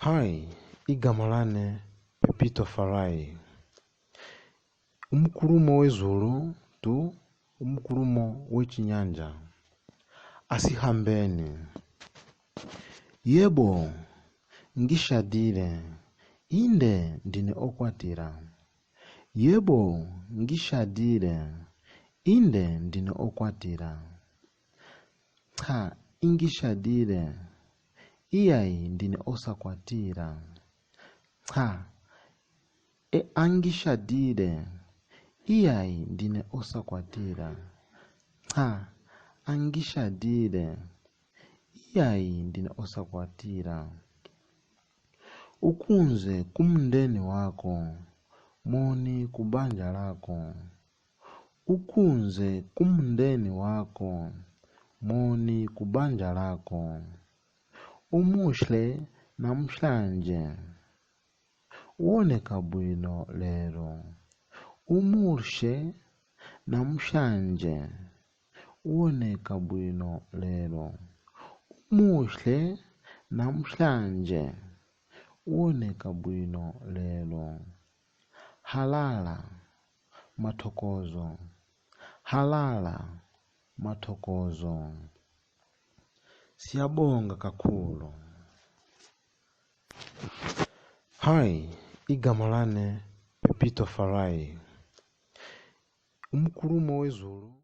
Hi, igama lane Pepito Farai. Umukulumo wezulu tu umukulumo wechinyanja. Asihambeni. Yebo, ngishadile. Inde ndine okwatira. Yebo, ngishadile. Inde ndine okwatira. Cha, ingishadile. Iyayi ndine osakwatira. Cha, angishadile. Iyayi ndine osakwatira. Cha, angishadile. Iyayi ndine osakwatira. Ukunze kumndeni wako, moni kubanja lako. Ukunze kumndeni wako, moni kubanja lako. Umuhle namhlanje. Uwoneka bwino lero. Umuhle namhlanje. Uwoneka bwino lero. Umuhle namhlanje. Uwoneka bwino lero. Halala mathokozo. Halala mathokozo. Siyabonga kakhulu. Hi, igama lane Pepito Farai. Umukulumo wezulu.